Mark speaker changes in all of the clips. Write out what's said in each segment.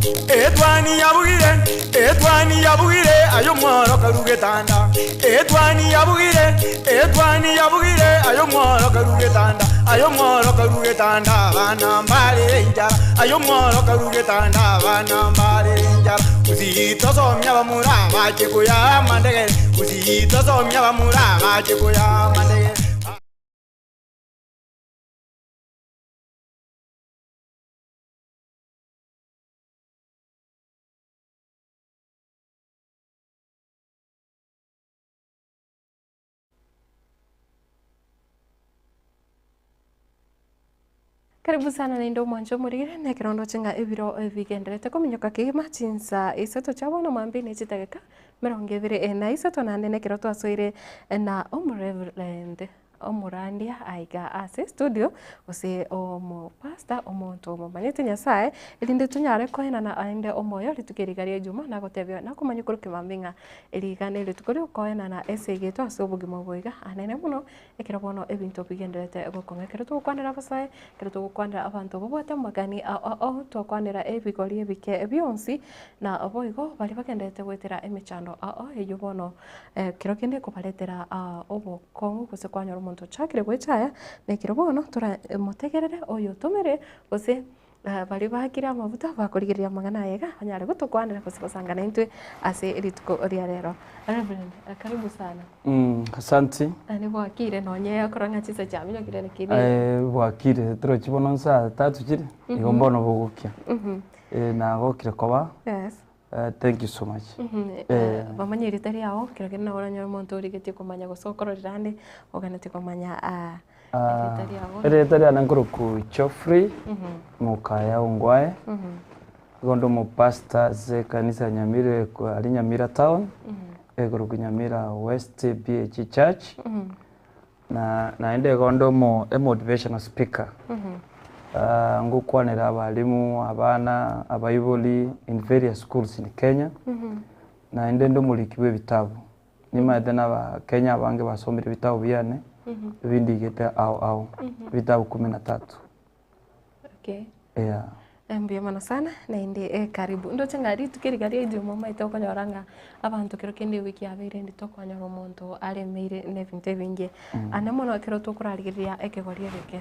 Speaker 1: Etwani yabugire, etwani yabugire, aye omworo karue getanda. Etwani yabugire, etwani yabugire, aye omworo karue getanda. Aye omworo karue getanda, abana mbarere enchara. Aye omworo karue getanda, abana mbarere enchara. Gusii tosomie abamura bache koyaa amandegere, Gusii tosomie abamura bache koyaa amandegere.
Speaker 2: Karibu sana naende omwancho omorigere na ekero ndoche ng'a ebiro bigendererete kominyoka kegima chinsa isato chia bono mambia ne chidageka emerongo ebere na isato naende na ekero twasoire na omoreverend. Omorandia aiga ase estudio, gose omopastor, omonto omomanyete Nyasaye, erinde tonyare koenana aende omoyo rituko eri iga ria ejuma, nagotebia nakomanya korwa kemambia ng'a eri iga nerituko riokoenana ase egeto ase obogima obo iga anene mono, ekero bono ebinto bigendererete gokong'a. Ekero togokwanera abasae, ekero togokwanera abanto babwate amagani ao ao, twakwanera ebigori ebike bionsi, na boigo baria bagendererete goetera emechando ao ao eywo bono Ekero kende kobaretera obokong'u gose kwanyora omonto ochakire goechaya, na ekero bono toramotegerere oyotomire gose baria baakire amabuta bakorigereria amang'ana aya iga banyare gotokwanera gose gosanga naintwe ase rituko ria rero. Reverend, karibu sana.
Speaker 3: Asanti.
Speaker 2: Naende bwakire nonye okora ng'a chinsa chiaminyokire lakini.
Speaker 3: Bwakire, torochi bono nsaa tatu chire, igo mbono bogokia. Nagokire koba.
Speaker 2: Yes.
Speaker 3: Thank you so much.
Speaker 2: Bamanye erieta riao, kero kende nabo oranyore omonto origetie komanya gose okororera ande, oganetie komanya erieta riao.
Speaker 3: Erieta riane nkorokwa Geoffrey Mokaya Ongwae, igo nde omopastor ase ekanisa ya Nyamira aria Nyamira town, ekorokwa Nyamira West BAG Church, Na naende igo onde omo emotivational speaker, ngokwanera abalimu, abana, abaibori in various schools in Kenya, naende inde omoriki bwa ebitabu, nimanyete na abakenya abange basomire ebitabu biane, ebi ndigete ao ao, ebitabu kumi na tatu.
Speaker 2: Okay.
Speaker 3: Yeah.
Speaker 2: Mbuya mono sana naende eh, karibu. Ndoche ng'a rituko eri riria ijumaa omanyete okonyora ng'a abanto kero kende ewiki yabeire ende tokonyora omonto aremeire na ebinto ebinge. Ande mono ekero tokorarigereria ekegori egeke,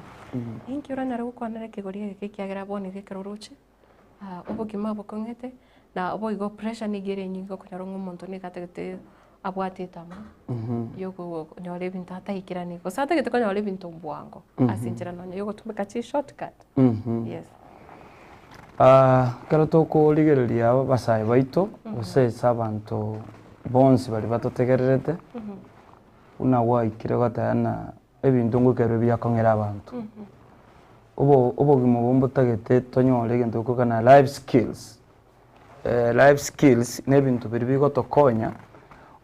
Speaker 2: ninki oranyare gokwanera ekegori egeke ekiagera bono iga ekero oroche obogima bokong'ete na boigo pressure nigo ere enyinge okonyora ng'a omonto nigo atagete abwate etama yokonyora ebinto ataikeranie gose atagete konyora ebinto bwango ase enchera nonya yogotumeka chishortcut. Yes.
Speaker 3: Ekero tokorigereria abasae baito gose ase abanto bonsi baria batotegererete, buna gwaikire goteba ng'a ebinto ngokerwe biakong'era abanto. Obo obogima obo mbotagete tonyore egento gekorokana life skills. Life skills na ebinto biria bigotokonya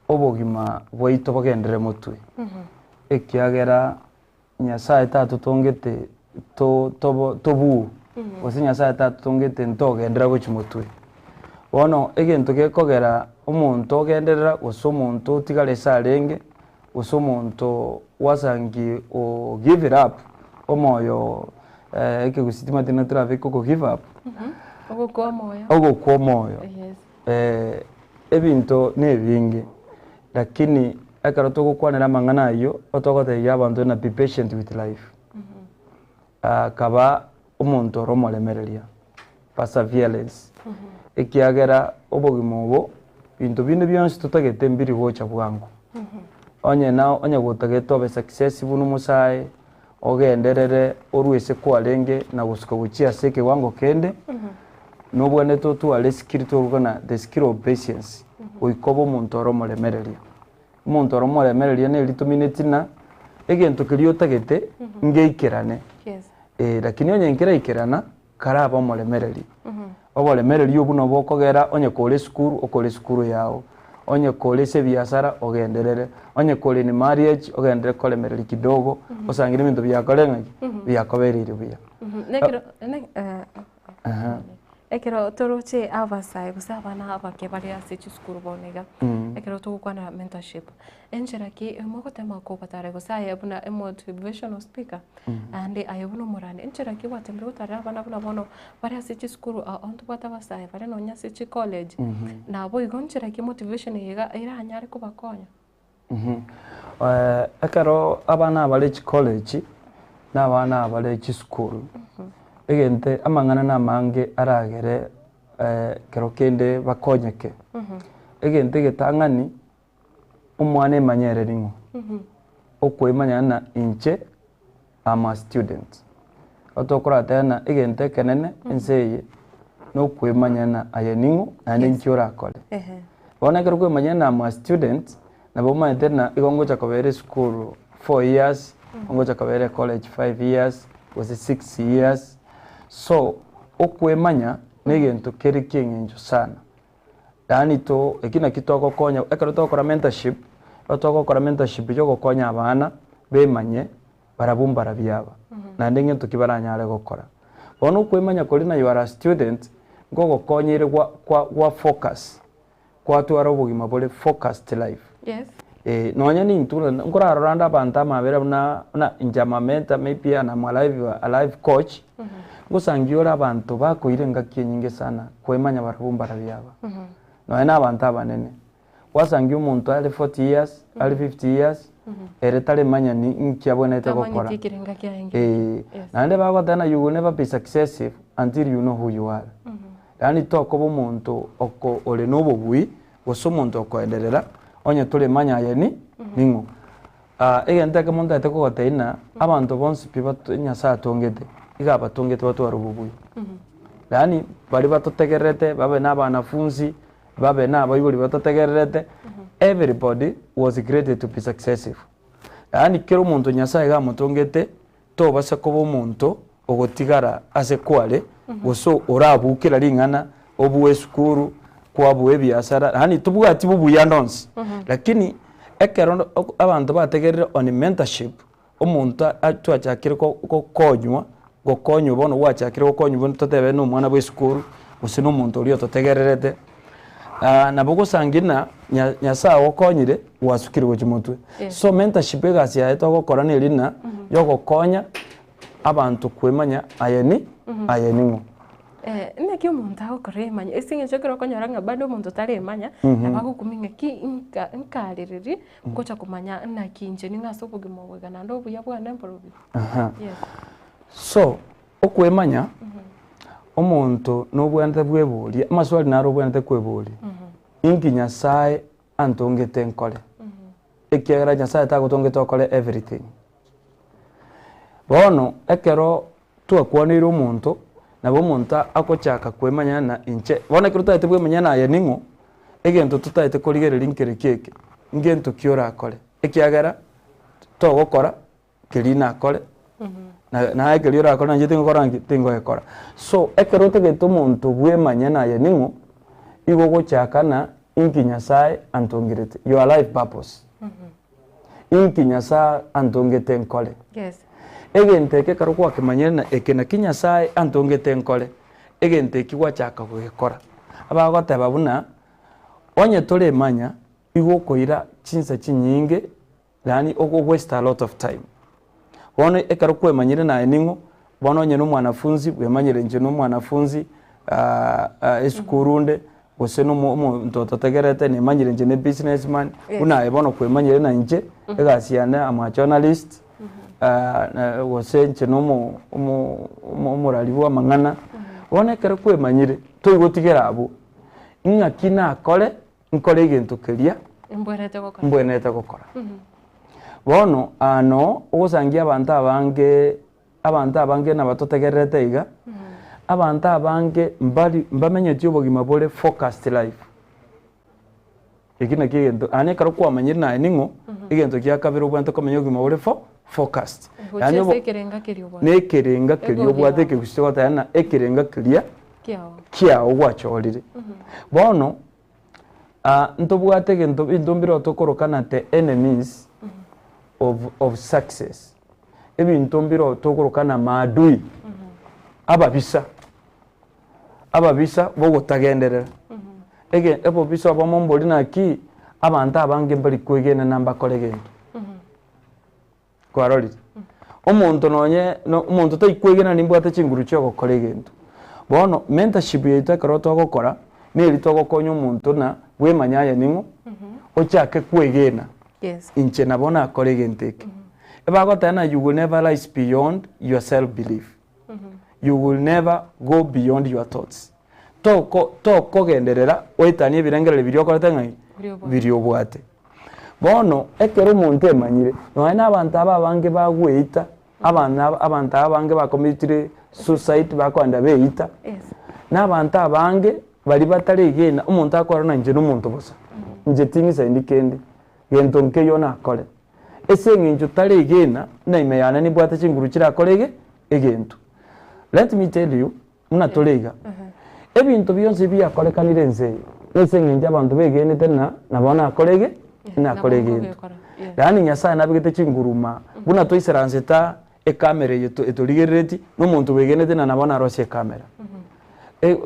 Speaker 3: obogima bwaito bogenderere motwe, ekiagera Nyasaye tatotongete to tobo tobuu, gose Nyasaye tatotongete ntogenderera gochia motwe. Bono egento gekogera omonto ogenderera gose omonto otigare ase arenge, gose omonto gwasangi o give it up, omoyo ekegusii timanyeti naki torabeke oko give up,
Speaker 2: Ogokwa omoyo.
Speaker 3: ogokwa omoyo.
Speaker 2: Yes.
Speaker 3: Ebinto nebinge, lakini ekero togokwanera amang'ana ayio, otogotebia abanto ng'a be patient with life. Kaba omonto ore omoremereria, perseverance, ekiagera obogima obo, binto binde bionsi totagete mbiri gocha bwango. Onye na onye gotagete obe successful buna omosae, ogenderere orwe ase kwarenge na gosuka gochia ase ekewango kende, nobwenerete otware eskill togokana the skill of patience, goika obe omonto ore omoremereria. Omonto ore omoremereria neri tomineti ng'a egento keria otagete ngeikerane, eh, lakini onye nkeraikerana, karabe omoremereri. Oboremereri obwo nabo bokogera onye kore esukuru okore esukuru yago, onye kore ase ebiasara ogenderere, onye kore in marriage ogenderere koremereria kidogo, osangire ebinto biakore ng'aki? Biakobereire buya.
Speaker 2: Nekero Ekero toroche abasae gose abana abake bare ase chisukuru bono iga, ekero togokwana mentorship, enchera ki mogotema kobatara gose aye buna emotivational speaker, naende aye buna omorani, enchera ki gwatemire gotarera abana buna bono bare ase chisukuru ao ntobwate abasae bare nonya ase chicollege, naboigo nchera ki motivation eye iga eranyare kobakonya?
Speaker 3: Ekero abana aba bare chicollege, na abana aba bare chisukuru, egento amang'ana na amange aragere ekero kende bakonyeke. Egento egetang'ani, omwana emanye ere ning'o, okoemanya ng'a inche am a student. Otokoratebe ng'a egento ekenene ense eye, na okoemanya ng'a aye ning'o naende inki orakore. Bono ekero kwemanyire ng'a am a student, nabo omanyete ng'a igo ngocha kobera esukuru 4 years, ngocha kobera ecollege 5 years, gose 6 years, so okoemanya na egento kere kia eng'encho sana. Yaani to eki naki togokonya ekero togokora mentorship, ekero togokora mentorship ya ogokonya abana bemanye barabwo mbarabwo aba, naende ng'ento ki baranyare gokora. Bono okoemanya koria na you are a student, nkogokonyeire gwa kwa gwa focus, kwatwara obogima bore focused life.
Speaker 2: Yes.
Speaker 3: Eh, nonya nintwe nkorarora ande abanto amabera buna buna inche am a mentor maybe and am a life a life coach, ngosangia ore abanto bakoira engaki enyinge sana koemanya barabwo mbarabwo aba. Nonya na abanto abanene, gwasangia omonto are 40 years, are 50 years, ere taremanyani nki abwenerete gokora.
Speaker 2: Tamanyeti ekerenga kiaye
Speaker 3: Eh,
Speaker 2: Yes.
Speaker 3: naende bagoteba ng'a you will never be successive until you know who you are. Yaani tokoba omonto oko ore na obobui, gose omonto okoenderera, onye toremanya aye ni ning'o. Egento ekemo ntagete kogotebia ng'a, abanto bonsi pi bato Nyasaye atongete, iga abatongete batware obobui. Yaani baria batotegererete, babe na abanafunzi, babe na abaibori batotegererete, everybody was created to be successive. Yaani kera omonto Nyasaye iga amotongete, tobasa koba omonto ogotigara ase kware, gose orabue kera ring'ana, obue esukuru, kwabua ebiasara, yaani tobwati bobuya ande onsi. Lakini ekero abanto bategerire on mentorship, omonto twachakire gokonywa, gokonywa bono gwachakire gokonywa bono totebe na omwana bwa esukuru, gose na omonto oria ototegererete, nabo ogosangi ng'a Nyasaye ogokonyire, gwasukire gochia motwe. So mentorship egasi yaye togokora neri ng'a, ya ogokonya abanto kwemanya aye ni aye ning'o.
Speaker 2: Naki omonto agokora emanya ase eng'encho ekero okonyora ng'a bado omonto taremanya, nabo agokumia ng'aki nka nkarereri ngocha komanya naki inche ning'o ase obogima obo iga naende obuya bwane mborobi. Yes.
Speaker 3: So, okwemanya, omonto nobwenerete bweborie, amaswali naro obwenerete kweboria, inki Nyasaye antongete nkore? Ekiagera Nyasaye tagotongete okore everything. Bono, ekero twakwaneire omonto, nabo omonto agochaka kwemanya ng'a inche, bono ekero otagete bwemanya ng'a aye ning'o, egento totagete korigereria nkereki eke, ngento ki orakore, ekiagera togokora keria nakore, na naye keria orakore nainche tingokora nki? Tingogekora. So, ekero otagete omonto bwemanye naye ning'o, igo ogochaka ng'a inki Nyasaye antongerete, your life purpose. Inki Nyasaye antongete nkore?
Speaker 2: Yes.
Speaker 3: Egento eke ekero gwakemanyire ng'a eke naki Nyasaye antongete nkore, egento eki gwachaka gogekora. Abagoteba buna, onye toremanya, igo okoira chinsa chinyinge, yaani ogo waste a lot of time. Bono ekero kwemanyire naye ning'o, bono onye na omwanafunzi bwemanyire inche na omwanafunzi esukuru onde, gose na omo omonto ototegerete nemanyire inche ne business man, buna aye bono kwemanyire na inche, egasi yane am a journalist, na gose inche na omo omo omo omorari bwa amang'ana, bono ekero kwemanyire, toigotigera abwo, ing'aki nakore nkore egento keria
Speaker 2: Mbwenerete gokora.
Speaker 3: mbwenerete gokora. Bono ano ogosangia abanto abange abanto abange nabatotegererete iga, abanto abange mbari mbamenyeti obogima bore focused life. Eki nakio egento, yaani ekero kwamanyire naye ning'o, egento gia kabere obwenerete komenya obogima bore fo focused.
Speaker 2: Gochia ase ekerenga keria obwate.
Speaker 3: Na ekerenga keria
Speaker 2: Egoal
Speaker 3: obwate
Speaker 2: yao.
Speaker 3: ekegusii togoteba ng'a ekerenga keria
Speaker 2: Kiao.
Speaker 3: kiao gwachorire. Bono, ntobwate egento ebinto mbire tokoroka na the enemies of of success. Ebinto mbire tokoroka na maadui, ababisa. Ababisa bogotagenderera. Ege obobisa obomo mbori naki, abanto abange mbari kwegena na mbakore egento. Kwarorire? Omonto nonye no omonto taikwegena nimbwate chinguru chia ogokora egento. Bono mentorship yaito ekero togokora, neri togokonya omonto na bwemanya aye ning'o, ochake kwegena
Speaker 2: Yes.
Speaker 3: inche nabo nakore egento eke. Ebagoteba na you will never rise beyond your self belief. You will never go beyond your thoughts. Toko tokogenderera oetanie ebirengererio biria okorete ng'ai?
Speaker 2: Biria obwate.
Speaker 3: Biria obwate. Bono ekero omonto emanyire, nonya na abanto aba abange bagweita, abana aba abanto aba abange bakomitire suicide bakoenda beita,
Speaker 2: Yes.
Speaker 3: na abanto abange baria bataregena, omonto akorora ng'a inche nomonto bosa, inche ting'isaini kende, gento nkeiyo nakore. Ase eng'encho taregena ng'a ime yane nimbwate chinguru chirakore ege egento. Let me tell you, buna tore iga, ebinto bionsi biakorekanire ense eye, nase eng'encho abanto begenete ng'a nabo nakore ege, nakore egento. Yaani Nyasaye nabegete chinguru maa, buna toisaransete aa, ecamera eye to etorigereretie, na omonto bwegenete ng'a nabo narosie ecamera.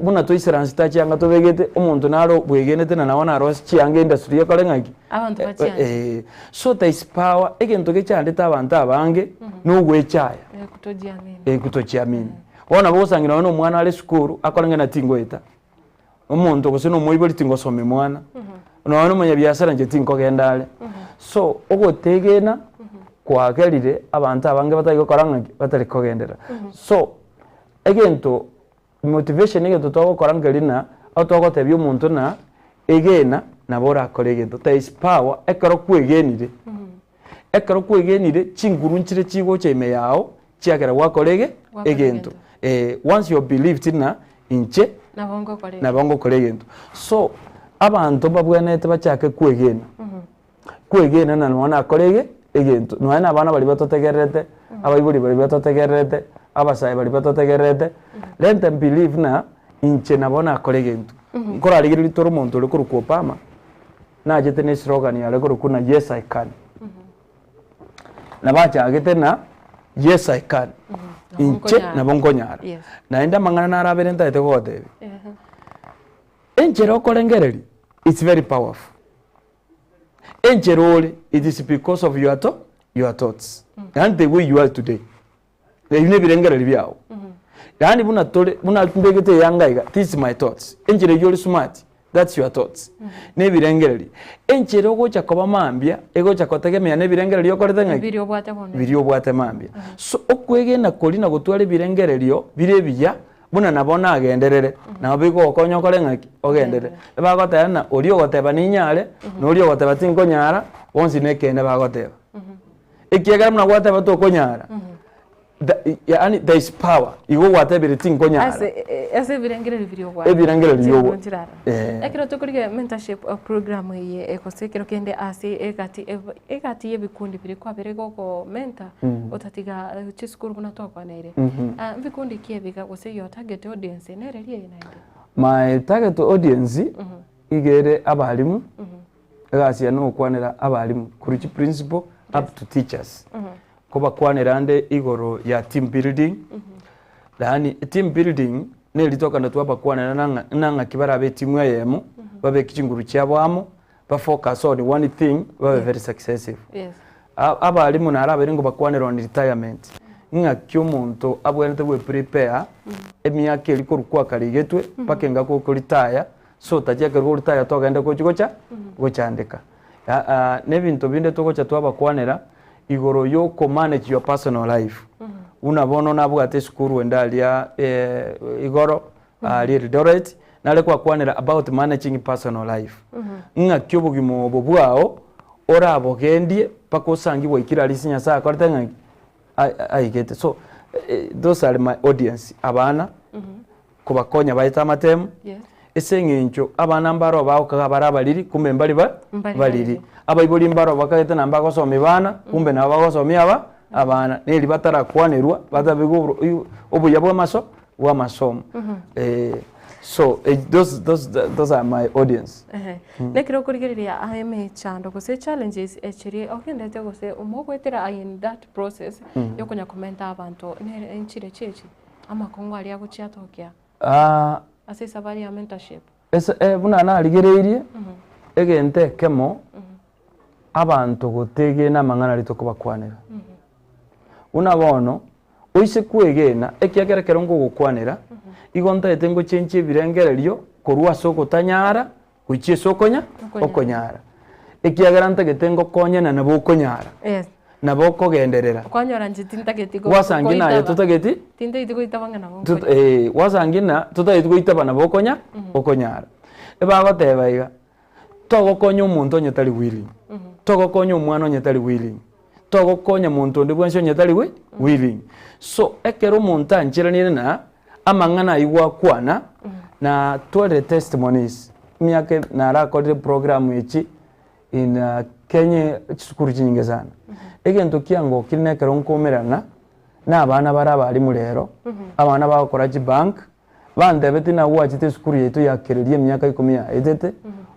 Speaker 3: Buna toisaransete aa chianga tobegete, omonto naro bwegenete ng'a nabo narosie chianga industry ekore ng'a ki?
Speaker 2: Abanto bachianche.
Speaker 3: Eh, so there is power, egento gechandete abanto abange, na ogwechaya.
Speaker 2: Kutojiamini.
Speaker 3: Eh, kutojiamini. Bono nabo ogosang'ina nonya na omwana are esukuru, akore ng'a tingoeta, omonto gose na omoibori tingosomia mwana, nonya na omonyabiasara inche tinkogenda are. So, ogotegena kwagerire abanto abange batari gokora ng'aki, batari kogenderera. So, egento motivation egento togokora nkeri ng'a, abo togotebia omonto ng'a egena nabo orakore egento, there is power ekero kwegenire, ekero kwegenire chinguru nchire chigocha ime yao Chiagera gwakora ege
Speaker 2: Gwakora
Speaker 3: egento.
Speaker 2: egento.
Speaker 3: Eh, once you believed ng'a inche
Speaker 2: Nabo ngokora egento.
Speaker 3: nabo ngokora egento. So, abanto mbabwenerete bachake kwegena. Kwegena na nonya nakore ege egento. Nonya na abana baria batotegererete, abaibori baria batotegererete, abasae baria batotegererete, let them believe ng'a inche nabo nakore egento. Nkorarigereria tore omonto ore korokwa Obama, nachete na eslogan yare korokwa ng'a yes I can. Nabachagete na yes I can, inche nabo nkonyara.
Speaker 2: Yes.
Speaker 3: Naende amang'ana naro abere ntagete gogotebia, enchera okorengereria it's very powerful. Enchera ore it is because of your tho your thoughts, yaani the way you are today. Ebi nebirengererio biago. Yaani buna tore, buna mbegete eyanga iga, this is my thoughts. Enchera eyio ore smart, that's your thoughts. Nebirengererio. Enchera ogocha koba mambia, egocha gotegemea na ebirengererio okorete ng'aki?
Speaker 2: Biria obwate bono.
Speaker 3: Biria obwate mambia. So, okwegena koria na gotwara ebirengererio bire ebiya, buna nabo nagenderere, nabo bigogokonya okore ng'aki? Ogenderere. Ebagoteba ng'a oria ogoteba ninyare, na oria ogoteba tinkonyara, bonsi nekeene bagoteba. Ekiagera buna gwateba tokonyara, the yaani there is power, igo gwatebire tinkonyara.
Speaker 2: Ase ase ebirengererio biria obwate.
Speaker 3: Ebirengererio biria obwate.
Speaker 2: Chinguru chirara.
Speaker 3: Eh.
Speaker 2: Ekero tokorigia mentorship program eye gose ekero kende ase egati egati ya ebikundi biria kwabere gogo mentor otatiga chisukuru buna twakwaneire. Mbikundi ki ebiga gose your target audience nere eri eye naende?
Speaker 3: My target audience iga ere abalimu. Egasi yane nogokwanera abalimu korwa chiprinciple up to teachers. Nkobakwanera ande igoro ya team building, yaani team building neri tokogenda twabakwanera nang'a nang'aki barabe etimu eyemo, babeke chinguru chiabo amo, ba focus on one thing babe very successive.
Speaker 2: Yes.
Speaker 3: A- Abalimu narabeire nkobakwanera on retirement, ng'aki omonto abwenerete gwe prepare emiaka eria korwa kwakarigetwe mpaka engaki okoritaya, So tachia ekerogo ritaya togende gochi gocha gochandeka. Na ebinto binde togocha twabakwanera igoro yo ko manage your personal life. Buna bono nabwate esukuru ende aria igoro aria Eldoret nare kwakwanera about managing personal life. Ng'aki obogima obo bwao orabogendie mpaka osangi gwaikire aria ase Nyasaye akorete ng'aki aigete. So those are my audience abana. Kobakonya baete amatemu, ase eng'encho abana mbaro bagokaga bare abariri kumbe mbari ba
Speaker 2: Mbari
Speaker 3: bariri.
Speaker 2: bariri.
Speaker 3: Abaibori mbaro bakagete na mbagosomia bana kumbe nabo bagosomia aba abana. Neri batarakwanerwa batabigwa oboro oyo obuya bw'amaso bw'amasomo. So those those those are my audience.
Speaker 2: Ehe. Nekero okorigereria aye emechando gose challenges echiria ogendete gose omogoetera aye in that process yokonya komenta abanto nere nchire chiachi. Amakongo aria agochia atokia. Ase esabari ya mentorship.
Speaker 3: Ase buna narigereirie, egento ekemo abanto gotegena amang'ana aria tokobakwanera. Buna bono, oise kwegena, ekiagera ekero nkogokwanera, igo ntagete ngochenchie ebirengererio korwa ase ogotanyara gochia ase okonya okonyara. Ekiagera ntagete ngokonyane nabo okonyara,
Speaker 2: Yes.
Speaker 3: nabo okogenderera.
Speaker 2: Kwanyora inche tintageti go-
Speaker 3: Gwasangi naye
Speaker 2: goitaba.
Speaker 3: totageti
Speaker 2: Tintageti goitaba ng'a nabo
Speaker 3: Tut-
Speaker 2: nkonya.
Speaker 3: eh, gwasangi na totageti goitaba nabo okonya okonyara. Ebagoteba iga, togokonya omonto onye tari willing, togokonya omwana onye tari willing, togokonya monto onde bwensi onye tari wi willing. So, ekero omonto ancheranire na amang'ana aywo gwakwana, na twarire testimonies, emiaka e narakorire program echi in Kenya chisukuru chinyinge sana. Egento kiangokire na ekero nkoumerana na abana bare abalimu rero, abana bagokora chibank, Bantebetie ng'a gwachete esukuru yaito ya Kereria emiaka ikomi yaetete,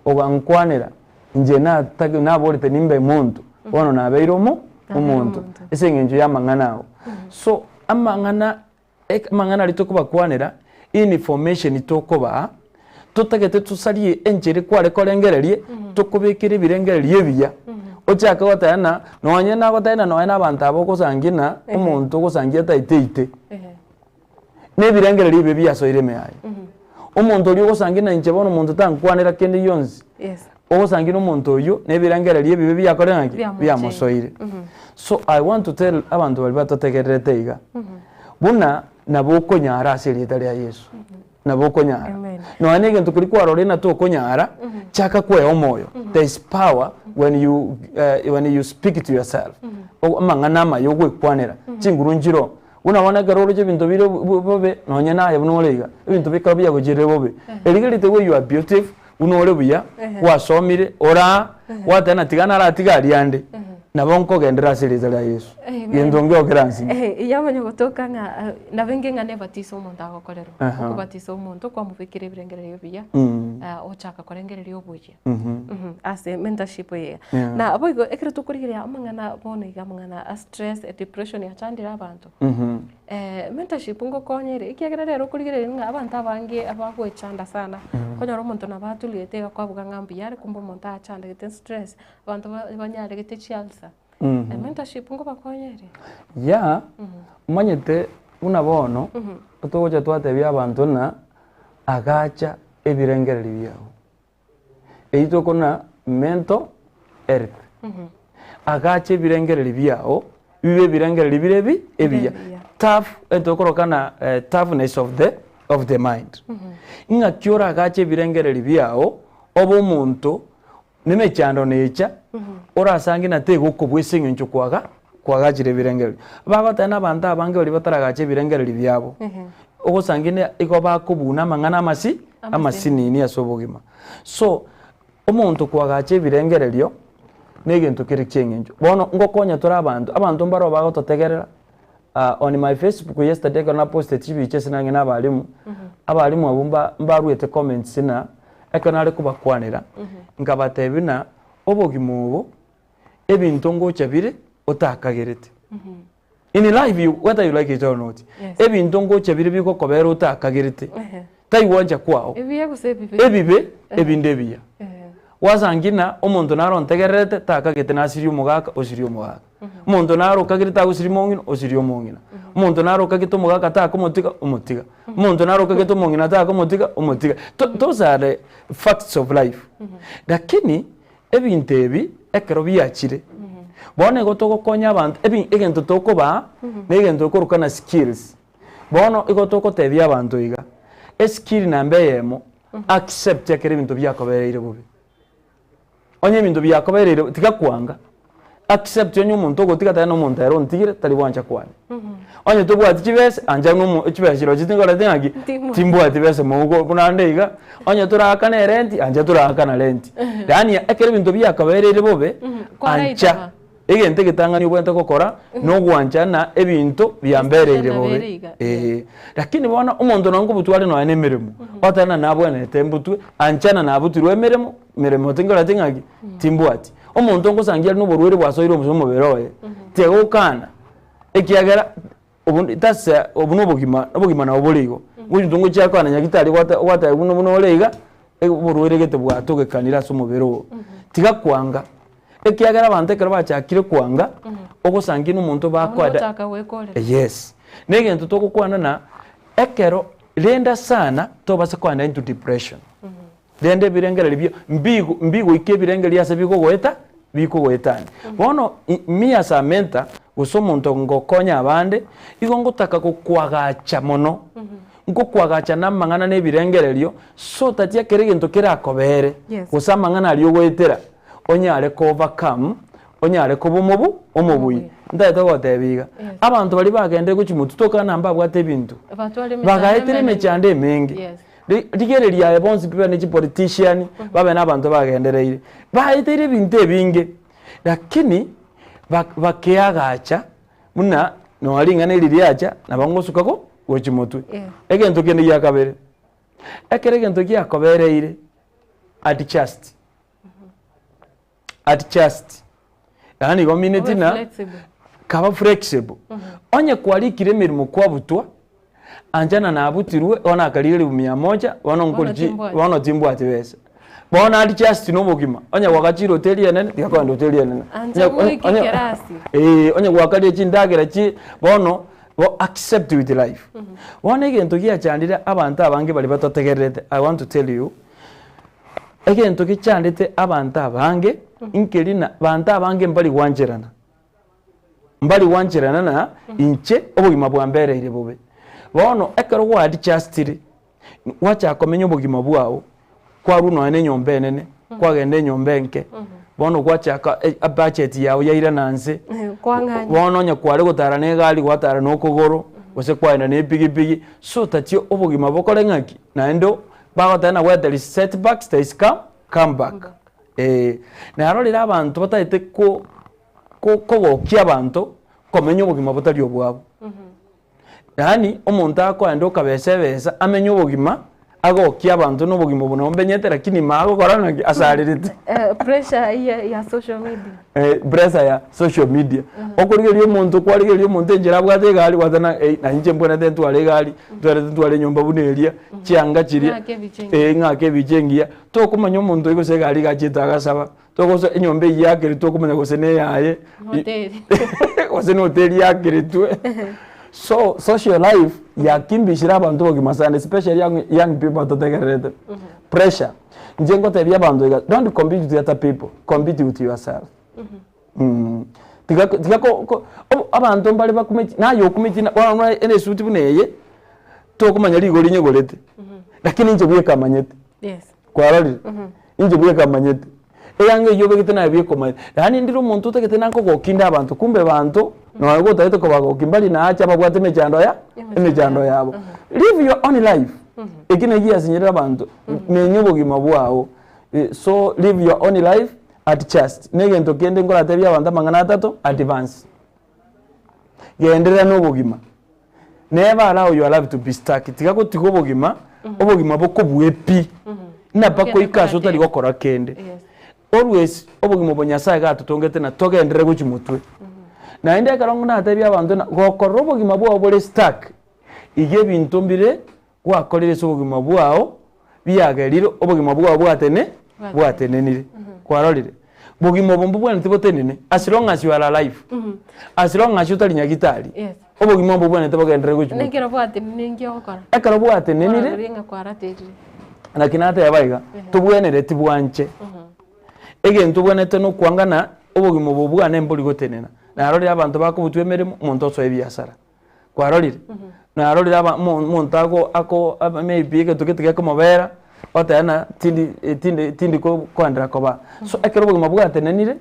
Speaker 3: ogankwanera, inche natake naborete nimbe monto, bono nabeire omo omonto, ase eng'encho y'amang'ana ao. So, amang'ana ek amang'ana aria tokobakwanera, information tokobaa, totagete tosarie enchera kware korengereria, tokobekera ebirengererio ebiya, ochake goteba ng'a nonye nagotebia ng'a nonye na abanto aba ogosangia ng'a omonto ogosangia taete eite. Na ebirengererio ebibe biasoire ime yaye. Omonto oria ogosangia na inche bono omonto tankwanera kende gionsi,
Speaker 2: Yes.
Speaker 3: ogosangia na omonto oyio na ebirengererio ebibe biakore ng'aki?
Speaker 2: Biamocheire.
Speaker 3: Biamosoire. So I want to tell abanto baria batotegererete iga, buna nabo okonyara ase erieta ria Yeso, nabo okonyara.
Speaker 2: Amen.
Speaker 3: Nonya na egento keria kwarorire ng'a tokonyara, chaka kwea omoyo. There is power when you when you speak to yourself. Amang'ana amaya ogwekwanera, chinguru nchiroo. Buna bono ekero oroche ebinto bire bobe, nonye naye buna ore iga, ebinto bikaba biagochirire bobe, erigereria the way you are beautiful, buna ore buya, gwasomire, ore aa, gwateba ng'a tiga naratiga aria ande, nabo nkogenderera ase erieta ria Yeso.
Speaker 2: Amen.
Speaker 3: Gento ngeokera nsinye.
Speaker 2: Eh, yamanya gotoka ng'a eh, nabo inge ng'a nebatiso omonto agokorerwa.
Speaker 3: Aha.
Speaker 2: Okobatisa omonto kwamobekera ebirengererio ebiya, ah, ochaka korengereria obuya. Ase mentorship eye.
Speaker 3: Yeah.
Speaker 2: Na boigo ekero tokorigereria amang'ana bono iga amang'ana a stress, depression yachandire abanto. Mentorship ngokonya ere ekiagera rero okorigereria ng'a abanto abange abagoechanda sana, okonyora omonto nabo aturiete iga kwabuga ng'a mbuya are kumbe omonto achandegete stress, abanto banyaregete chiulcer. Mentorship ngobakonya ere?
Speaker 3: Yeah, omanyete buna bono, togocha twatebia abanto ng'a agacha ebirengererio biago. Eyio tokona mental health. Agache ebirengererio biao, bibe ebirengererio bire ebi ebiya.
Speaker 2: Ebiya.
Speaker 3: Tough, etokoroka na toughness of the of the mind. Ng'aki oragache ebirengererio biao, obe omonto, na emechando necha, orasange na tegokobua ase eng'encho kwaga kwagachire ebirengererio. Bagoteba na abanto abange baria bataragacha ebirengererio biabo, ogosangia na igo bakobuna amang'ana amasi amasinini ase obogima. So, omonto koagacha ebirengererio, na egento kere kia eng'encho. Bono ngokonya tore abanto, abanto mbaro bagototegerera, on my facebook yesterday ekero napostete chibicha ase nang'ina abalimu, abalimu abwo mba mbaruete comments ng'a, ekero nare kobakwanera, nkabatebia ng'a obogima obo, ebinto ngocha bire otakagerete. In life you whether you like it or not,
Speaker 2: Yes.
Speaker 3: ebinto ngocha bire bigokobera otakagerete, tai gwancha kwao,
Speaker 2: Ebiya gose ebibe?
Speaker 3: ebibe ebinde ebiya.
Speaker 2: Ehe.
Speaker 3: Gwasangi ng'a omonto naro ontegererete takagete nasirie omogaka osirie omogaka. Omonto naro okagerete agosirie omong'ina osirie omong'ina. Omonto naro okagete omogaka takomotiga omotiga. Omonto naro okagete omong'ina takomotiga omotiga. Tho- Those are the facts of life. Lakini Ebinto ebi ekero biachire, bono igo togokonya abanto ebi egento tokobaa na egento okoroka na skills. Bono igo togotebia abanto iga, eskill namba eyemo, accept ekero ebinto biakobereire bobe. Onye ebinto biakobereire tiga kwanga, accept onye omonto ogotiga tari na omonto ere ontigire tari gwancha kwane. Onye tobwati chibesa ancha nomo chibesa chirochio tinkoreti ng'aki
Speaker 2: Timbwati.
Speaker 3: timbwati besa mogo buna ande iga, onye toraakane erenti ancha toraakana renti. Yaani ekero ebinto biakobereire bobe, ancha
Speaker 2: Kwaraitaba.
Speaker 3: egento egetang'ani obwenerete gokora na ogwanchana ebinto biambereire bobe
Speaker 2: Bere iga,
Speaker 3: eeh. Lakini bono omonto nonye nkobutwa are nonya na emeremo, ogoteba ng'a nabwenerete mbutwe, anchana nabutirwe emeremo, meremo tinkoreti ng'aki timbwati. Omonto ngosangia are na oborwaire bwasoire ase omobere oye, tiga gokana. Ekiagera obo that's obo na obogima, obogima nabo bore igo. Ngochi ngochia kwana nyagitari gwate gwateba buna buna ore iga, oborwaire gete bwatogekanire ase omobere oo. Tiga kwanga, ekiagera abanto ekero bachakire kwanga, ogosangia na omonto
Speaker 2: Bono
Speaker 3: bakoenda
Speaker 2: gochaka goekorera.
Speaker 3: Yes. Na egento togokwana na ekero renda sana tobasa koenda into depression. Rende ebirengererio bio mbigo mbigoika ebirengererio ase bigogoeta bikogoetania. Bono i me as a mentor, gose omonto ngokonya abande, igo ngotaka gokoagacha mono, nkokoagacha na amang'ana na ebirengererio, so that ekero egento kerakobere,
Speaker 2: Yes.
Speaker 3: gose amang'ana aria ogoetera, onyare ko overcome, onyare koba omobu omobui. Ntagete gogotebia iga,
Speaker 2: Yes.
Speaker 3: abanto baria bagendire gochia motwe tokana na mbabwate ebinto,
Speaker 2: Batware emechando
Speaker 3: bagaetera
Speaker 2: emenene.
Speaker 3: emechando emenge.
Speaker 2: Yes.
Speaker 3: Rigereria aye bonsi pi babe ne chipolitician, babe na abanto bagendereire, baeteire ebinto ebinge, lakini bakeagacha buna nonya ring'ana eri riacha nabo ngosuka go gochia motwe. Egento kende gia kabere, ekero egento giakobereire adjust, adjust, yaani igo omineti
Speaker 2: Obe
Speaker 3: ng'a
Speaker 2: flexible.
Speaker 3: kaba flexible. Onye kwarikire emeremo kwabutwa, anchana nabutirwe bono akarigereria mia moja bono
Speaker 2: Bono
Speaker 3: nkori chi
Speaker 2: timbwati.
Speaker 3: bono timbwati besa. Bono adjust na obogima, onye gwagachire hoteli enene tiga kogenda hoteli enene.
Speaker 2: Ancha
Speaker 3: Onye-
Speaker 2: goika
Speaker 3: onye-
Speaker 2: ekerasi.
Speaker 3: Eh, onye gwakaria chindagera chi bono bo accept with life. Bono egento giachandire abanto abange baria batotegererete, I want to tell you, Egento gechandete abanto abange nkeri na banto abange mbari gwancherana, mbari gwancherana na inche obogima bwambereire bobe. Bono ekero gwa adjustire, gwachaka komenya obogima bwao, kwarwa nonya na enyomba enene, kwagenda enyomba enke, bono gwachaka ebudget yago yairana nse,
Speaker 2: Kwang'anya.
Speaker 3: bono onye kware gotara na egari gwatara na okogoro, gose kwagenda na epigipigi, so tachi obogima bokore ng'aki? Naende Bagoteba na where there is setbacks there is come come back. Eh, narorire abanto batagete ko ko kogokia abanto komenya obogima botari obwabo. Yaani omonto akoenda okabesa ebesa amenye obogima agokie abanto na obogima obo nabo mbenyete lakini magokora ng'aki asarerete.
Speaker 2: Eh, pressure ya, ya social media.
Speaker 3: Eh, pressure ya social media. Okorigereria omonto kwarigereria omonto enchera abwate egari gwateba eh, na inche mbwenerete ntware egari, ntwenerete ntware enyomba buna eria, chianga chiria,
Speaker 2: Ng'ake ebicha engiya.
Speaker 3: eh, ng'ake ebicha engiya. Tokomanya omonto oyio gose egari iga achiete agasaba, togosa enyomba eyio yakeretwe tokomanya gose na eyaye,
Speaker 2: Hoteli.
Speaker 3: gose na hoteli yakeretwe. So, social life yakimbishire abanto obogima sana especially young, young people totegererete. Pressure. Inche ngotebia abanto iga, don't compete with other people, compete with yourself. Mm. Tiga tiga ko ko obo abanto mbare bakumeti naye okumeti na bono buna ere esuti buna eye, tokomanya rigori nyegorete, lakini inche bweka manyete.
Speaker 2: Yes.
Speaker 3: Kwarorire? Inche bweka manyete. Eyanga eywo obegete naye bweka omanyete. Yaani ndire omonto otagete nankogokinde abanto, kumbe banto, nonya gotagete kobagokia mbari naache ababwate emechando ya emechando yabo. Live your own life. Eki naki giasinyerire abanto, menya obogima bwao. So live your own life adjust. Na egento kende nkoratebie abanto amang'ana atato, advance. Genderera na obogima. Never allow your life to be stuck. Tiga gotiga obogima, obogima bokobue pi. Ng'a mpaka oike ase otari gokora kende.
Speaker 2: Yes.
Speaker 3: Always obogima obo Nyasaye gatotongete na togenderere gochia motwe. Naende ekero natebia abanto ng'a gokorora obogima bwao bore stuck, iga ebinto mbire gwakorire ase obogima bwao biagerire obogima bwao bwatene bwatenenire. Kwarorire? Bogima obo mbobwenereti botenene as long as you are alive, as long as otari nyagitari,
Speaker 2: Yes.
Speaker 3: obogima mbobwenerete bogenderere gochia motwe.
Speaker 2: Nekero bwatenenire nki ogokora?
Speaker 3: Ekero bwatenenire,
Speaker 2: Kwarorire ng'a kwaraterire.
Speaker 3: naki nateba iga, tobwenereti bwanche. Egento obwenerete nokwangana obogima obo bwane mbori gotenena. Narorire abanto bakobutwa emeremo, omonto osoe ebiasara. Kwarorire? Narorire aba omo omonto ago ako maybe egento gete gekomobera, oteba ng'a tindi tindi tindi ko koenderea koba. So ekero obogima bwatenenire,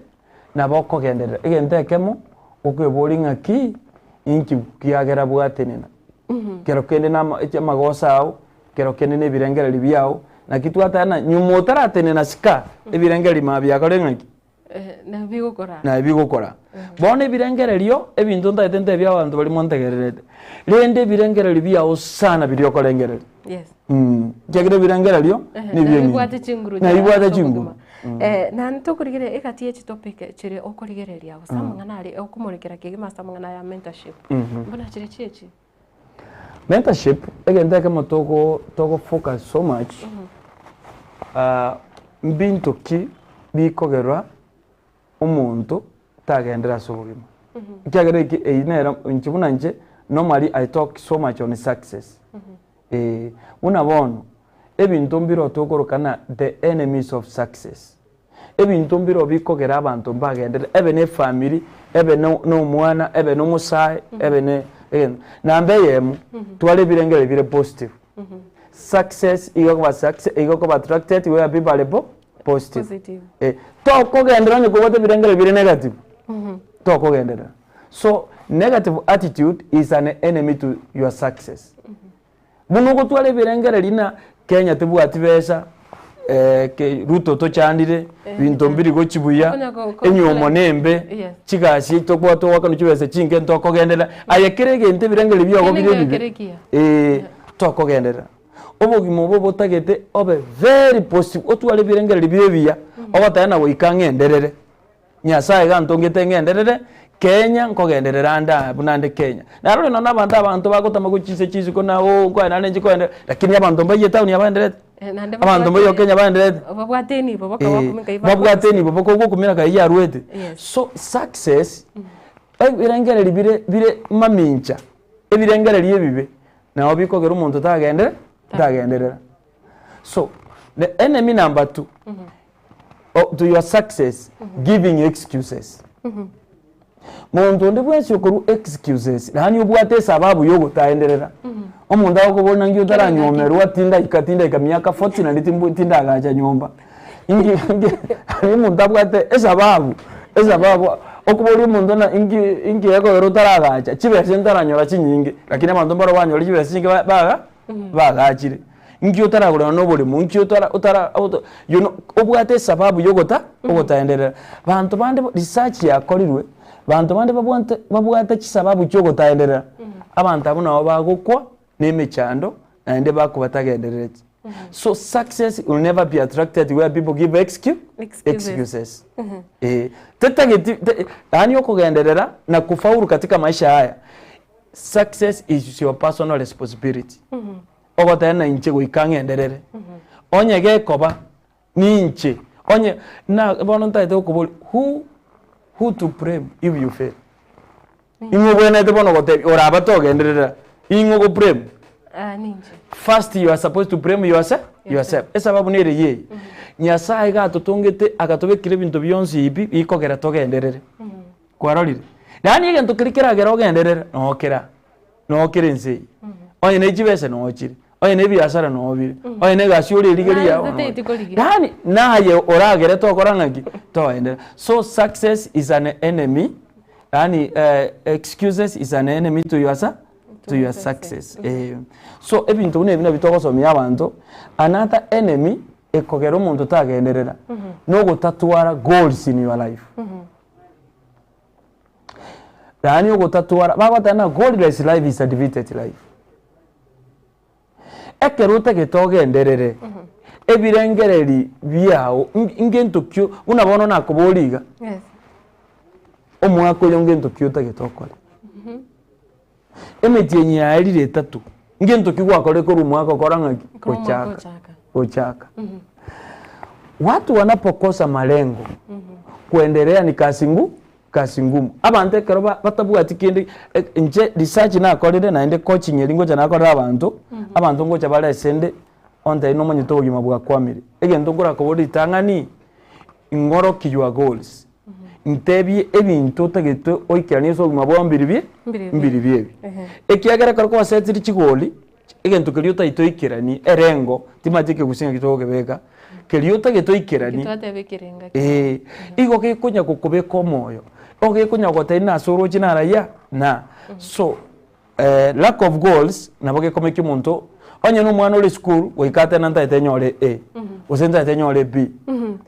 Speaker 3: nabo okogenderera. Egento ekemo, okoeboria ng'aki, inki kiagera bwatenena. Kero kende na ama amagoso ao, kero kende na ebirengererio biago, naki twateba ng'a nyuma otaratenena sika, ebirengererio mambia biakore ng'aki? Naye bigokora. Bono ebirengererio, ebinto ntagete ntebie abanto baria montegererete, rende ebirengererio biao sana biria okorengereria.
Speaker 2: Yes.
Speaker 3: Mm, ekiagera ebirengererio
Speaker 2: Naye bibwate chinguru
Speaker 3: naye bibwate
Speaker 2: ase
Speaker 3: chinguru.
Speaker 2: obogima. Naende tokorigereria egati ye chitopic chiria okorigereria gose amang'ana aria okomorekera kegima ase amang'ana aya mentorship, mbuna chiria chiechi?
Speaker 3: Mentorship, egento ekemo togo togo focus so much, mbinto ki bikogerwa omonto tagenderera ase obogima. Ekiagera eke eyio nero inche buna inche normally I talk so much on success. Eh, buna bono, ebinto mbire tokoroka ng'a the enemies of success. Ebinto mbire bikogera abanto mbagenderere, ebe na efamiri, ebe na na omwana, ebe na omosae, ebe na egento. Namba eyemo, tware ebirengererio bire positive. Success igo ekoba success, igo ekoba attracted where people are po positive.
Speaker 2: Positive.
Speaker 3: Eh, tokogenderera onye kobwate ebirengererio bire negative, tokogenderera. So, negative attitude is an enemy to your success. Buna ogotwara ebirengererio ng'a Kenya tebwati besa, ke Ruto tochandire, binto mbiri gochi buya,
Speaker 2: Okonya ko- ko-
Speaker 3: enywomo nembe,
Speaker 2: Yes.
Speaker 3: chigasi tokobua togoakanwa chibesa chinke ntokogenderera, aye kera egento ebirengererio biago
Speaker 2: Kende
Speaker 3: bire
Speaker 2: nkero
Speaker 3: ebibe,
Speaker 2: kere ekiya.
Speaker 3: eh, tokogenderera. Obogima obo botagete obe very positive, otware ebirengererio bire ebiya, ogoteba ng'a goika ng'enderere. Nyasaye iga antongete ng'enderere Kenya, nkogenderera ande aa buna ande Kenya. Narorire nonye na abanto abanto bagotama gochia chinse chia isiko na ooh nkoenda naende nchie kogenderera, lakini abanto mbaiyo etown abaenderete,
Speaker 2: Eh, naende
Speaker 3: abanto mbaiyo Kenya baenderete.
Speaker 2: Babwate enibo boka
Speaker 3: Eh,
Speaker 2: bakumeka iba
Speaker 3: babwate enibo boka ogokumira kai yarwete.
Speaker 2: Yes.
Speaker 3: So success, ebirengererio bire bire mamincha, ebirengererio ebibe, nabo bikogera omonto tagendere tagenderera. So, the enemy number two, oh, to your success, giving excuses. Monto onde bwensi okorwa excuses, yaani obwate esababu ya ogotaenderera. Omonto agokobora naki otaranyomerwa tindaika tindaika miaka 40 naende timbu tindagacha nyomba. Inki inki yaani omonto abwate esababu esababu okoboria omonto ng'a inki inki gekogera otaragacha, chibesa ntaranyora chinyinge, lakini abanto mbaro banyora chibesa chinke ba baga bagachire. Inki otaragorana na oboremo, inki otara otara oto you know obwate esababu ya ogota ogotaenderera. Banto bande bo research yakorirwe, banto bande babwate babwate chisababu chia ogotaenderera, abanto abwo nabo bagokwa na emechando naende bakwa batagenderereti. So success will never be attracted where people give excu
Speaker 2: Excuses.
Speaker 3: excuses. Eh, tetageti te yaani okogenderera na kufaulu katika maisha haya, success is your personal responsibility. Ogoteba ng'a inche goika ng'enderere, onye gekoba ninche, onye na bono ntagete gokoboria who who to blame if you fail? Ing'o obwenerete bono gotebia oraba togenderera, ing'o ogo blame?
Speaker 2: Ah, ninche.
Speaker 3: First you are supposed to blame yourself, yourself. Esababu nere eyio eye, Nyasaye iga atotongete agatobekera ebinto bionsi ebi bikogera togenderere. Kwarorire? Yaani egento keria keragere ogenderere, noo kera. Noo kere ense eye. Onye ne chibesa noo chire, onye ne ebiasara noo bire, onye ne egasi ore erigeria
Speaker 2: Naye
Speaker 3: yao noo
Speaker 2: totageti
Speaker 3: ere.
Speaker 2: korigia.
Speaker 3: Yaani naye oragere tokora ng'aki? Toenderera. So success is an enemy, yaani excuses is an enemy to your su- to your success. Eh. So ebinto buna ebi nabio togosomia abanto, another enemy ekogera omonto tagenderera, nogotatwara goals in your life. Yaani ogotatwara, bagoteba ng'a godless life is a defeated life. Ekero otagete ogenderere, ebirengereri biago ngento ki buna bono nakoboria iga,
Speaker 2: Yes.
Speaker 3: omwaka oyo ngento ki otagete okore? Emetienyi yaerire etato, ngento ki gwakorire korwa omwaka okora ng'aki?
Speaker 2: Korwa omwaka
Speaker 3: Gochaka.
Speaker 2: ochaka.
Speaker 3: Gochaka. Watu wanapokosa malengo, kuendelea ni kazi ngu kazi ngumu. Abanto ekero ba batabwati kende e inche research nakorire naende coaching eria ngocha nakorera abanto, abanto ngocha bare ase ende, ontebie nomanyete obogima bwakwamire. Egento nkorakoborie ritang'ani, ing'oroki your goals, ntebie ebinto otagete oikeranie ase obogima bwao mbiribie
Speaker 2: Mbiribie.
Speaker 3: mbiribie ebi.
Speaker 2: Ehe.
Speaker 3: Ekiagera ekero kwasetiri chigoli, Egento keria otagete oikeranie, erengo, timanyeti ekegusii ng'aki togokebeka, keria otagete oikeranie,
Speaker 2: Eki twateba ekerenga kiao.
Speaker 3: eh, igo gekonya gokobeka omoyo, igo gekonya gogotebia nase oroche narayia na. So, lack of goals nabo gekomekia omonto, onye na omwana ore esukuru, goika atebe ntagete nyore A, gose ntagete nyore B,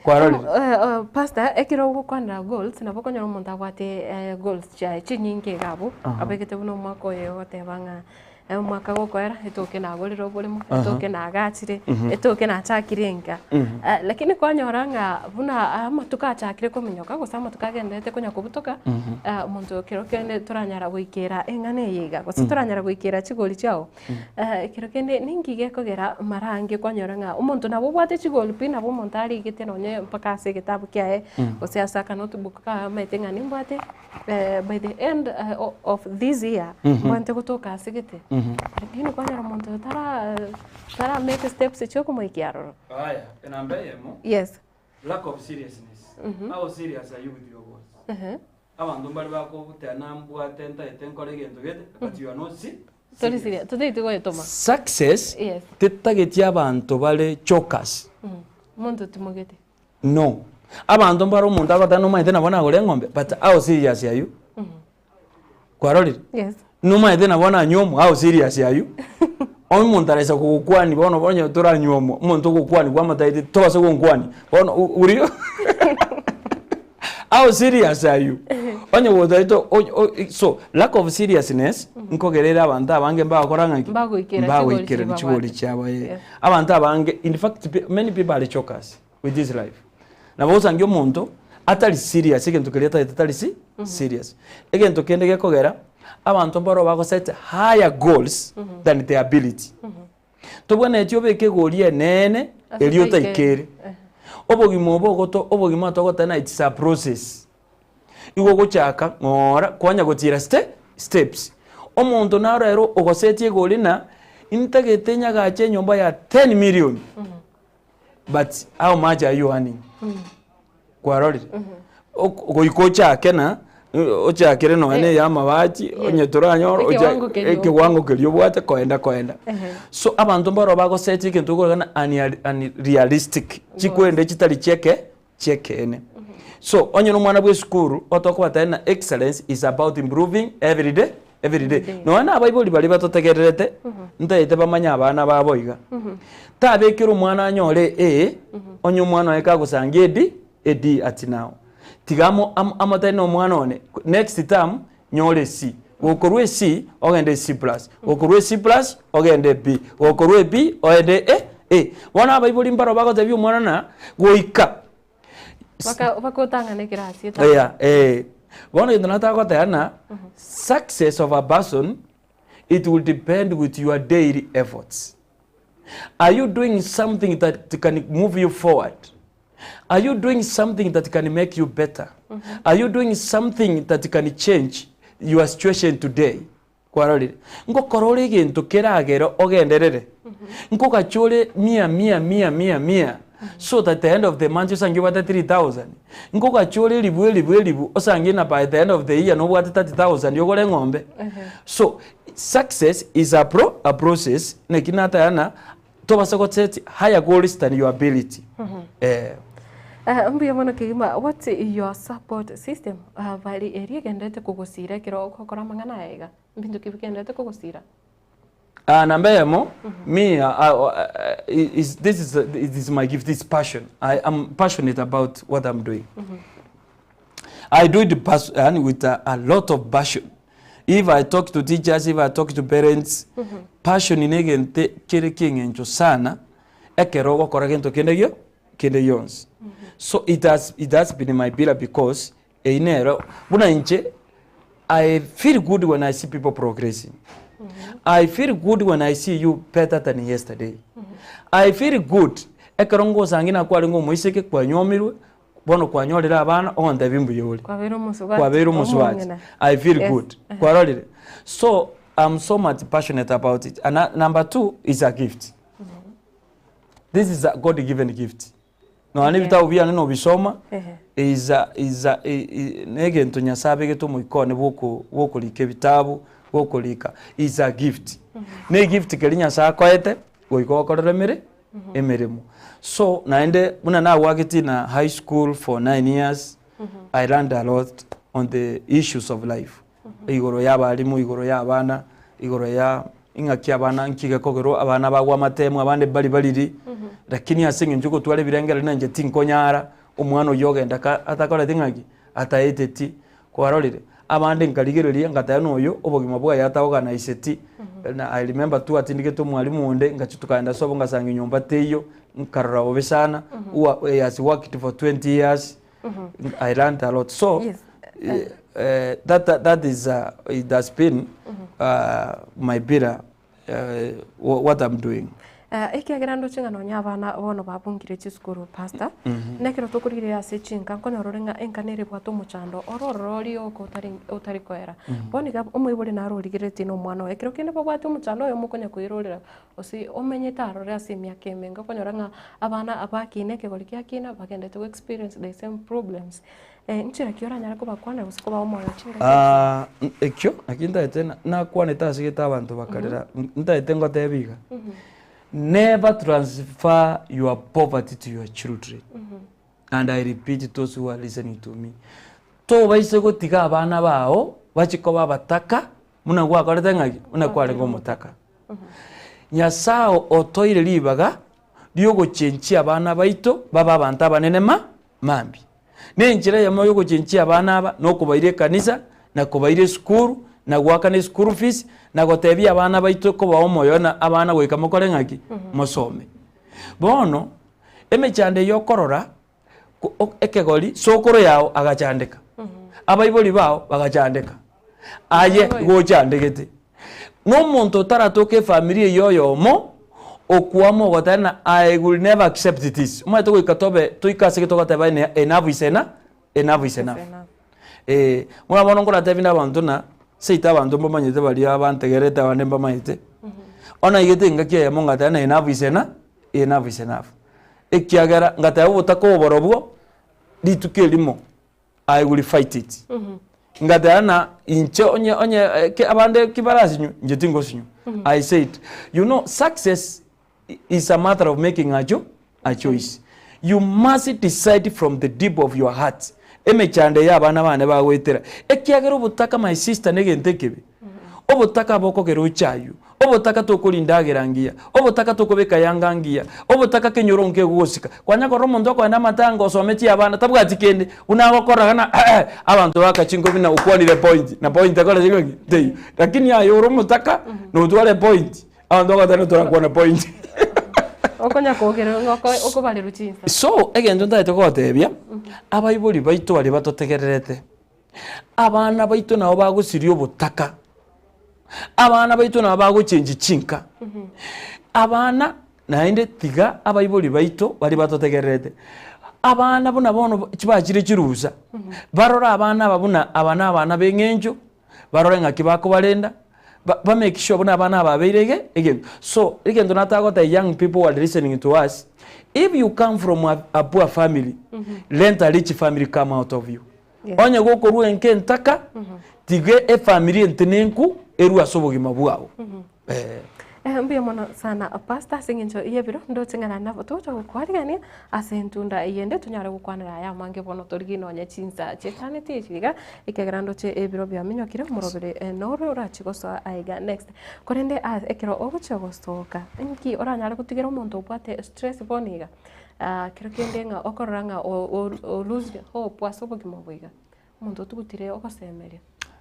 Speaker 3: kwarorire?
Speaker 2: Pastor, ekero ogokwanera goals, nabo okonyora omonto abwate goals chiaye chinyinge iga abwo, abegete buna omwaka oyo ogoteba ng'a. Omwaka gokoera etoke nagorire oboremo, etoke nagachire, etoke nachakire enka. Lakini kwanyora ng'a buna amatuko achakire kominyoka gose amatuko agendererete konya kobutoka, omonto kero kende toranyara goikera eng'ana eye iga, gose toranyara goikera chigori chiago. Ekero kende ninki gekogera mara ange kwanyora ng'a omonto nabo obwate chigori pi nabo omonto arigete nonye mpaka ase egetabu kiaye, gose ase akanotebook kaye omanyete ng'a nimbwate. By the end of this year mbwate gotoka ase gete lakini kwanyora omonto oyo tara tara make steps chiokomoikia aroro.
Speaker 3: Aya, enamba eyemo,
Speaker 2: Yes.
Speaker 3: lack of seriousness. How serious are you with your goals? Abanto mbare bakogoteba mbwate ntaete nkore egento gete, but you are not si
Speaker 2: Tori serious, totaeti goetoma.
Speaker 3: Success
Speaker 2: Yes.
Speaker 3: tetageti abanto bare jokers.
Speaker 2: Omonto otimogete.
Speaker 3: No. Abanto mbare omonto agoteba nomanyete nabo nagore eng'ombe but how serious are you? Kwarorire?
Speaker 2: Yes.
Speaker 3: Nomanyete nabo nanyuomwa how serious are you? Omonto araisa kogokwani bono onye toranyuomwa, omonto ogokwani kwamotebeti tobasa gonkwani, bono oria how serious are you? Onye gotaete so lack of seriousness nkogera ere abanto abange mbagokora ng'a ki?
Speaker 2: Mbagoikerania chigori
Speaker 3: Mbagoikerania
Speaker 2: chiria
Speaker 3: chigori
Speaker 2: babwate.
Speaker 3: chiabo eh.
Speaker 2: Yes.
Speaker 3: Abanto abange in fact many people are jokers with this life. Nabo ogosangia omonto atari serious egento keria atagete tari si serious. Egento kende gekogera abanto mbaro bagoset higher goals than their ability. Tobwenereti obeke egori eneene
Speaker 2: Ase
Speaker 3: eria
Speaker 2: otaikere.
Speaker 3: otaikere. Obogima obo ogoto obogima togoteba ng'a it's a process. Igo ogochaka ng'ora kwanya gotira ste steps. Omonto naro ere ogosetie egori ng'a ntagete nyagache enyomba ya 10 million but how much are you earning? Kwarorire? Ok goika ochake na ochakere nonya na eya amabati onye toranyore ocha
Speaker 2: Ekewango keria
Speaker 3: ekewango keria obwate koenda koenda.
Speaker 2: Ehe.
Speaker 3: So abanto mbaro bagosetia egento okorora ng'a unrealistic chikwende chitari chieke chi'ekeene. So, onye nomwana bw'esukuru, otokobatebia ng'a excellence is about improving every day, every day.
Speaker 2: Day.
Speaker 3: Nonya na abaibori baria batotegererete, ntagete bamanye abana babo iga. Tabekera omwana anyore A, onye omwana oye kagosangia ed, a D at now. Tiga amo amo amotebie na omwana one, next term, nyore C. Gokorwa ec, ogende ec plus, gokorwa ec plus, ogende B, gokorwa eb, ogende A, A. Bono abaibori mbaro bagotebia omwana ng'a goika
Speaker 2: Baka bakotang'ana ekerasi etang'ani.
Speaker 3: Yeah, eh. Bono egento nataka goteba ng'a success of a person it will depend with your daily efforts. Are you doing something that can move you forward? Are you doing something that can make you better? Are you doing something that can change your situation today? Kwarorire? Ngokora ore egento keragere ogenderere. Nkogacha ore mia mia mia mia mia so that the end of the month osange obwate 3000. Nkogacha ore eribu eribu eribu osange na by the end of the year nobwate 30000 ogore eng'ombe. So success is a pro a process naki nataya ng'a Tobasa go set higher goals than your ability. Eh.
Speaker 2: Eh, mbuya mono kegima what's your support system Ah, bari eria egenderete kogosira ekero ogokora amang'ana aya iga mbinto ki bigenderete kogosira
Speaker 3: Ah, namba eyemo, me, uh, uh, uh, is, this is, it is my gift, it's passion. I am passionate about what I'm doing. I do it pas yani with a, a lot of passion. If I talk to teachers, if I talk to parents, passion negente kere kieng'encho sana ekero ogokora gento kende gio kende gionsi. So it has, it has been my pillar because eyio nero buna inche I feel good when I see people progressing. I feel good when I see you better than yesterday. I feel good ekero ngosangi nakwarenge omoiseke kwanywomirwe Bono kwanyorire abana ogontebia mbuya ore.
Speaker 2: Kwabeire omosubati.
Speaker 3: Kwabeire omosubati.
Speaker 2: Omong'ina.
Speaker 3: I feel
Speaker 2: Yes.
Speaker 3: good. Kwarorire? So I'm so much passionate about it. And uh, number two is a gift. This is a God given gift. Nonya
Speaker 2: Okay.
Speaker 3: ebitabu biane nobisoma
Speaker 2: Ehe.
Speaker 3: is a, is a, i- i- negento Nyasaye abegete omoika one bwoko bwokorika ebitabu bwokorika is a gift. Ne egift keria Nyasaye akoete goika okorere emere emeremo. So naende buna nagwaketi na high school for 9 years, I learned a lot on the issues of life. Igoro ya abalimu, igoro ya abana, igoro ya ing'aki abana nki gekogerwa abana bagwa amatemu abande bari bariri, lakini ase eng'encho ogotwara ebirengererio na inche tinkonyara, omwana oyio ogenda ka atakoreti ng'aki, ataeteti, kwarorire? Abande nkarigereria ngateba na oyo obogima bwaye ataorganiseti, na I remember twatindegete omwalimu onde ngachia tokaenda sobo ngasanga enyomba teiyo, nkarora bobe sana, who are he has worked for 20 years, I learned a lot. So
Speaker 2: Yes.
Speaker 3: that, that, that is it has been my pillar what I'm doing.
Speaker 2: Ekiagera ndoche ng'a nonya abana bono babungire chisukuru pastor, nekero tokorigereria ase chinka nkonyora ore ng'a enka nere ebwate omochando oro ororo rioka otari otari koera. Bono iga omoibori naro origereretie na omwana oye, ekero kende babwate omochando oyomo okonya koirorera gose omenyete aroro ase emiaka emenge okonyora ng'a abana abakina ekegori giakina bagendete go experience the same problems. Nchera ki oranyare kobakwanera gose kobaa omoyo chingaki echi?
Speaker 3: Ekio naki ntaete nakwanete ase gete abanto bakarera, ntaete ngotebe iga, never transfer your poverty to your children, and I repeat those who are listening to me, tobaise gotiga abana bao bachie koba abataka buna gwakorete ng'aki? Buna kwarenge omotaka. Nyasae otoire ribaga riogochenchia abana baito babe abanto abanene ma mambia. Nenchera eyemo yogochenchia abana aba nokobaira ekanisa, na kobaira esukuru, na goakana eschool fees, na gotebia abana baito kobaa omoyo na abana goika mokore ng'aki? Mosome. Bono, emechando eye okorora, ko ekegori sokoro yao agachandeka, abaibori bao bagachandeka, aye igo ochandegete. Na omonto otaratoka efamiri eyio oyomo, okwama ogoteba ng'a I will never accept this, omanyete goika tobe toike ase togoteba ene enough is enough, enough is enough. Eh, buna bono nkoratebie na abanto ng'a seito abanto mbamanyete baria bantegererete abande mbamanyete, bono naigete engaki eyemo ngateba ng'a enough is enough, enough is enough. Ekiagera ngateba obotaka oborobwo, rituko erimo. I will fight it. Ngateba na inche onye onye eh, ke- abande kibarasinywe inche tingosinywa. I said, you know, success i- is a matter of making a, cho a choice. You must decide from the deep of your heart. Emechando eye abana bane bagoetera. Ekiagera obotaka my sister negento ekebe. Obotaka bokogera ochayu, obotaka tokoria endagera ngiya, obotaka tokobeka yanga ngiya, obotaka kenyoro nkegogosika. Kwanya korora omonto okoenda amatanga osometie abana tabwati kende, buna agokora ng'a abanto baka chinkobi na okwanire point, na point ekore ki? Teiyo. Lakini aye ore omotaka, notware point, abanto bagoteba torakwana point.
Speaker 2: Okonya kogerwa ng'a oko- okobarerwa chinsa.
Speaker 3: So, egento ntagete kogotebia, abaibori baito baria batotegererete. Abana baito nabo bagosiria obotaka, abana baito nabo bagochengi chinka, abana naende tiga abaibori baito baria batotegererete, abana buna bono chibachire chirusa, barore abana aba buna aba na abana ba eng'encho, barore ng'aki bakobarenda, ba ba make sure buna abana aba babeire ege egento. So, egento nataka gotebia young people who are listening to us, if you come from a a poor family, let a rich family come out of you.
Speaker 2: Yes.
Speaker 3: Onye gokorwa enka entaka, tiga efamiri entenenku erwe ase obogima bwao. Eh.
Speaker 2: Eh, mbuya mono sana pastor ase eng'encho y'ebiro ndoche ng'a nabo togocha gokwarigania ase entunda eyende tonyare gokwanera aya amange bono torigie nonye chinsa chiataneti echi iga ekiagera ndoche ebiro biaminyokire omorobere eh, noro orachie gosoa aiga next korende aa ekero ogochia gosoka inki oranyare gotigera omonto obwate stress bono iga Ah, kero kende ng'a okorora ng'a o- o- o lose hope ase obogima obo iga, omonto otugutire ogosemeria.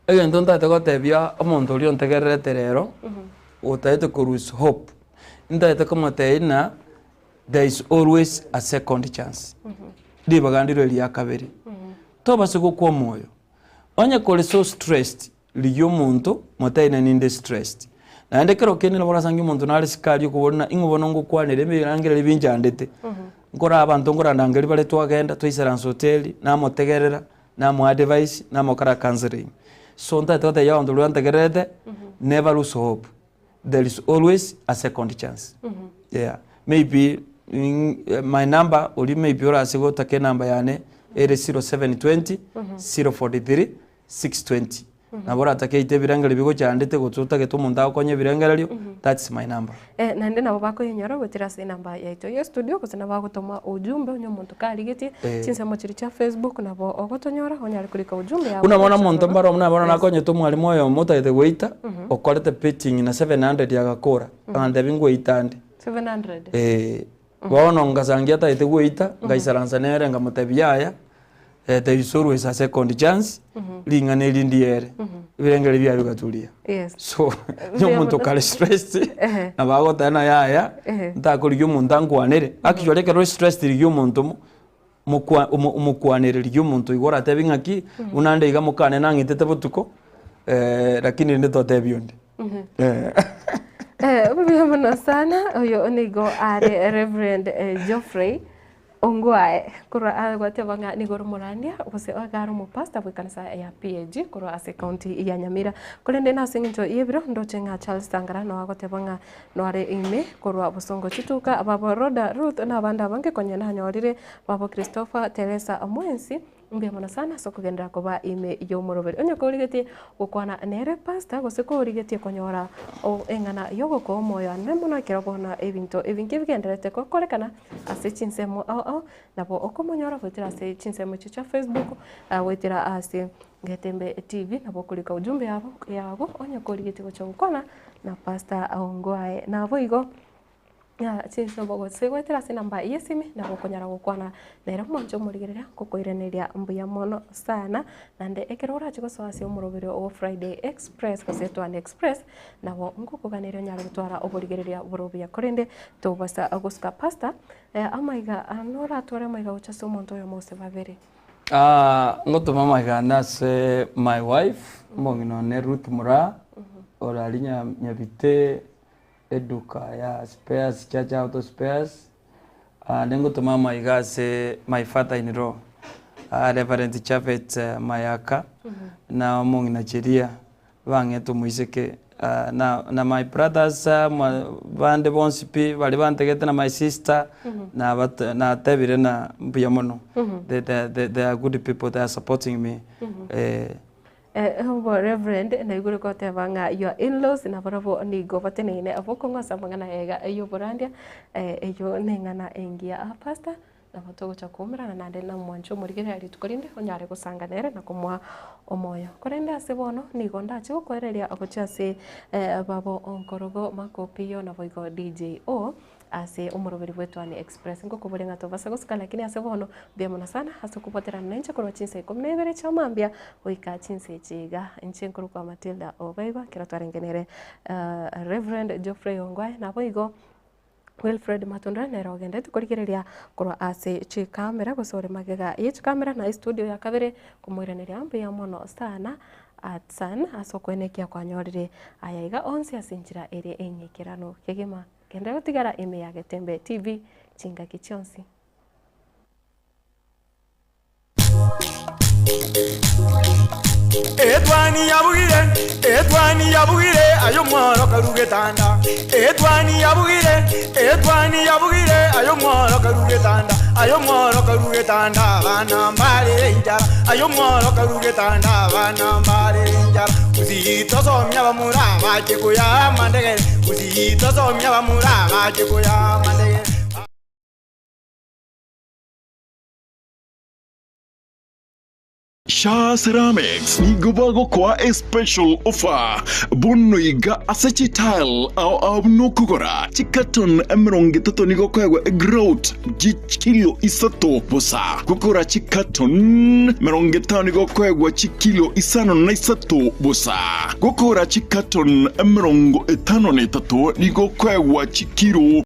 Speaker 3: Egento ntagete gotebia omonto oria ontegererete rero, otagete ko lose hope, ntagete komotebia ng'a there is always a second chance. Ribaga ndire eria kabere, tobasa gokwa omoyo, onye kore so stressed, Rigia omonto, motebie ng'a ninde stressed. Naende ekero kende nabo orasange omonto nare sukari okobora ng'a ing'o bono ngokwanera ebirengererio binchandete. Nkore abanto nkorandangeria bare twagenda twaisaransa hoteli, namotegerera, namoa advice, namokora counselling. So ntagete gotebia abanto baria bantegererete, never lose hope, there is always a second chance. Yeah, maybe my number oria maybe orase gotaka enamba yane ere 0720 043 6:20 Nabo oratake ite ebirengererio bigochandete gose otagete omonto agokonye ebirengererio, that's my number.
Speaker 2: Eh, naende nabo bakoyenyora goetera ase enamba yaito ya estudio gose nabo agotoma ujumbe onye omonto karigetie
Speaker 3: Eh.
Speaker 2: chinsemo chiria chia Facebook nabo ogotonyora onyare korika ujumbe yago
Speaker 3: Buna bono
Speaker 2: gocha
Speaker 3: omonto
Speaker 2: ororo.
Speaker 3: mbaro buna bono
Speaker 2: Yes.
Speaker 3: nakonyete omwalimu oyomo otagete goita, okorete betting na 700 agakora, agantebia ngoita ande.
Speaker 2: 700.
Speaker 3: Eh, bono ngasangia atagete goita, ngaisaransa nere nkamotebia yaya. There is always a second chance, ring'ana eri ndiere, ebirengererio biaye bigaturia.
Speaker 2: Yes.
Speaker 3: So, onye omonto kare stressed,
Speaker 2: Ehe.
Speaker 3: nabo agoteba ng'a yaya,
Speaker 2: Ehe.
Speaker 3: ntakorigia omonto ankwanere, actually ekero ore stressed rigia omonto mo- mokwa omo omokwanere rigia omonto igo oratebi ng'aki, buna nde iga mokane nang'itete botuko, lakini rende totebi onde. Eh.
Speaker 2: Eh, mbuya mono sana oyo nigo are Reverend eh, Geoffrey Ongwae korwa agoteba ng'a nigo ore omorandia gose iga are omopastor bw'ekanisa ya PAG korwa ase ekaunti ya Nyamira. Korende nase eng'encho y'ebiro ndoche ng'a Charles Sangara noo agoteba ng'a noare ime korwa Bosongo Chituka, babo Rhoda Ruth na abande abange konya nanyorire babo Christopher, Teresa mwensi Mbuya mono sana ase okogenderera koba ime y'omoroberi. Onye korigetie gokwana nere pastor gose korigetie konyora eng'ana y'ogokoa omoyo ande mono ekero bono ebinto ebinge bigendererete gokorekana ase chinsemo ao ao, nabo okomonyora goetera ase chinsemo echio chia Facebook, goetera ase Getembe TV nabo okorika ujumbe yabo yago onye korigetie gocha gokwana na pastor Ongwae. Naboigo. Chinsemo gose goetera ase enamba y'esimi nabo okonyara gokwana nere omonche omorigereria ngokoiraneria mbuya mono sana. Naende ekero orache gosoa ase omoroberi o Friday Express gose Etwani Express nabo ngokoganeria onyare gotwara oborigereria bore obuya. Korende tobasa gosuka pastor amaiga noratware amaiga gocha ase omonto oyomo gose babere.
Speaker 3: Ngotoma amaiga ane ase my wife omong'ina one Ruth Muraa ore aria Nyabite. Eduka ya spares, Church Auto Spares, naende ngotoma amaiga ase my father in law, Reverend Japhet Mayaka, na omong'ina Cheria, bang'ete omoiseke, na na my brothers bande bonsi pi, baria bantegete na my sister, nabate natebire ng'a mbuya mono, they they they are good people, they are supporting me.
Speaker 2: Obo Reverend naigure goteba ng'a your in-laws nabarabwo nigo bateneine bokong'u ase amang'ana aya iga y'oborandia, eyio neng'ana engiya. Aa Pastor, nabo togocha koumerana naende na omwanchi omorigereria rituko rinde onyare gosanga nere na komoa omoyo. Korende ase bono nigo ndache gokoereria gochia ase babo Onkorogo Mark Opiyo naboigo DJ O. Ase omoroberi bw'Etwani Express ngokoboria ng'a tobasa gosuka lakini ase bono mbuya mono sana ase okobwaterana nainche korwa chinsa ikomi na ibere chia mambia goika chinsa echi iga. Inche nkorokwa Matilda Obaiba ekero twarenge nere Reverend Geoffrey Ongwae naboigo Wilfred Matundura nere ogenderete korigereria korwa ase chikamera gose ore magega ye chikamera na estudio ya kabere komoiraneria mbuya mono sana Atsan ase okoenekia kwanyorire aya iga onsi ase enchera ere eng'ikeranu kegima. Genda gotigara ime ya Getembe TV chingaki chionsi.
Speaker 1: Etwani yabugire, etwani yabugire, aye omworo karu getanda. Etwani yabugire, etwani yabugire, aye omworo karu getanda. Aye omworo karu getanda, abana mbarere enchara. Aye omworo karu getanda, abana mbarere enchara. Gusii tosomia abamura bache koyaa amandegere, Gusii tosomia abamura bache koyaa amandegere.
Speaker 4: Shaa Ceramics nigo bagokoa a special offer bono iga ase chitile ao ao buna okogora chicarton 30 nigo okoegwa egrout chikilo isato bosa. Gokora chicarton 50 nigo okoegwa chikilo isano na isato bosa. Gokora chicarton 53 nigo okoegwa chikilo.